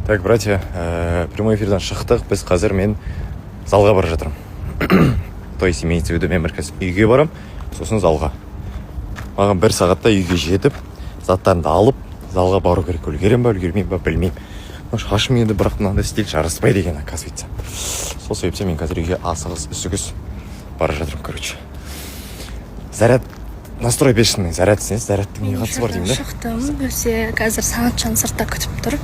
Так, братья, прямой эфирден шықтық. Біз қазір, мен залға бара жатырмын. То есть, имеется в виду, мен бір қазір үйге барам, сосын залға. Маған бір сағатта үйге жетіп, заттарымды алып, залға бару керек. Үлгерем ба, үлгермеймін ба, білмеймін. Но шашым енді, бірақ мынандай стиль жараспайды екен, оказывается. Сол себептен мен қазір үйге асығыс үсігіс бара жатырмын, короче. Заряд, настрой бешеный, заряд десеңіз, зарядтың не қатысы бар деймін да. Шықтым. Бізде қазір Санатжан сыртта күтіп тұр.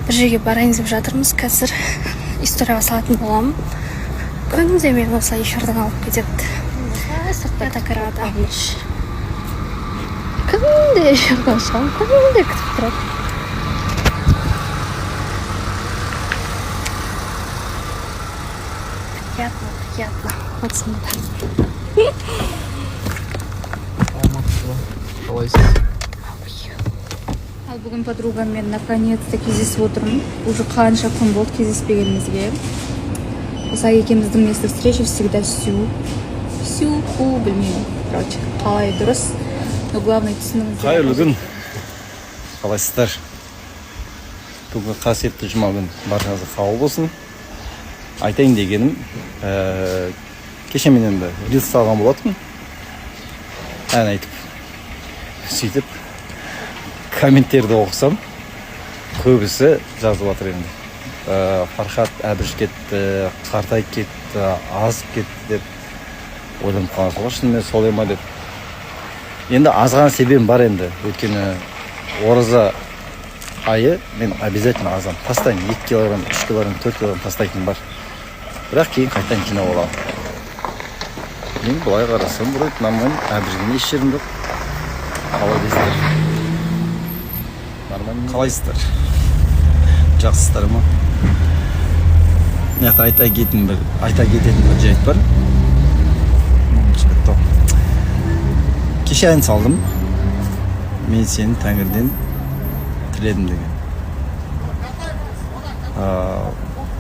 Бір жерге барайын деп жатырмыз. Қазір историяға салатын боламын. Күнде мені осылай эфирден алып кетеді. Сыртта так рада. Күнде эфирден шығамын, күнде күтіп тұрады. Приятно, приятно. Вот сонда. Қалайсыз? Ал бүгін подругаммен наконец-то кездесіп отырмын. Уже қанша күн болды кездеспегенімізге. Осылай екеуміздің место встречи всегда сю. Сю, ху, білмеймін. Короче, қалай дұрыс. Но главное, түсініңіздер. Қайырлы күн! Қалайсыздар? Бүгінгі қасиетті жұма күн баршаңызға қабыл болсын. Айтайын дегенім, кеше мен енді рилс салған болатынмын ән айтып. Сөйтіп комменттерді оқысам, көбісі жазып жатыр енді, Фархат әбірж кетті, қартайып кетті, азып кетті деп. Ойланып қаласың ғой, шынымен солай ма деп. Енді азған себебім бар енді, өйткені ораза айы, мен обязательно азамын, тастаймын, 2 килограмм, 3 килограмм, 4 килограмм тастайтыным бар, бірақ кейін қайтадан жинап аламын. Мен былай қарасам, вроде нормально, әбіржіген еш жерім жоқ. Қалай дейсіздер, нормально? Қалайсыздар, жақсысыздар ма? Мына жақта айта кететін бір жайт бар. Жігіт, кеше ән салдым, «Мен сені тәңірден тіледім» деген.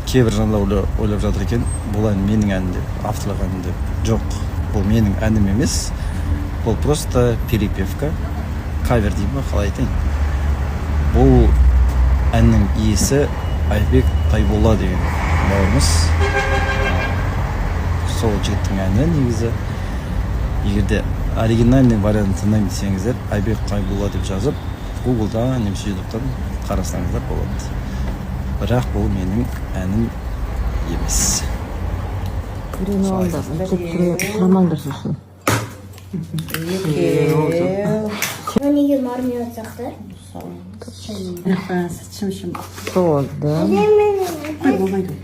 Кейбір жандар ойлап жатыр екен, бұл ән менің әнім деп, авторлық әнім деп. Жоқ, бұл менің әнім емес, бұл просто перепевка, кавер деймін ба, қалай айтайын. Бұл әннің иесі Айбек Тайболла деген бауырымыз. Сол жігіттің әні негізі. Егер де оригинальный вариант тыңдаймын десеңіздер, Айбек Қайбулла деп жазып, Гуглда немесе Ютубтан қарасаңыздар болады. Бірақ бұл менің әнім емес. Біреуін алыңдар, көп сұрамаңдар сосын. Неге мармелад сияқты? Шым-шым. Болды. Қой, болмайды.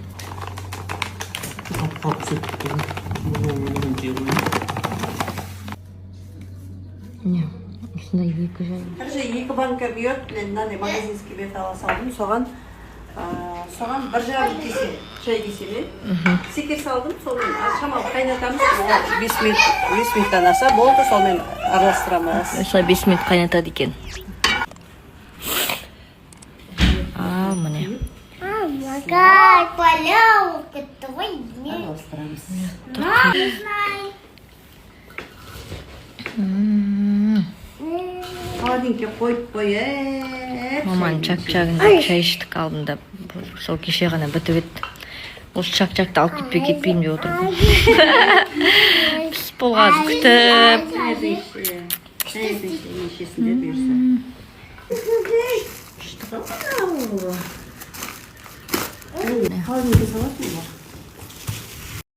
Қалып сөйтіп. Болмайды. Не, осындай екі жай. Короче, екі банка мед, мен мынандай магазинский мед ала салдым. Соған 1,5 кесе, шай кесемен секер салдым. Сонымен шамалы қайнатамыз. 5 минут, 5 минуттан аса болды, сонымен араластырамыз. Осылай 5 минут қайнатады екен. Ал міне. Какая поляу кетті ғой. Араластырамыз. Не знаю. Холодильникке қойып қойып. Маманың чак-чагын жеп, шай іштік алдында. Сол кеше ғана бітіп еді. Осы чак-чакты алып кетпей кетпеймін деп отырмын. Пісіп болғанын күтіп. Нешесінде бұйырса. Күшті ғой. Холодильникке саласың ба?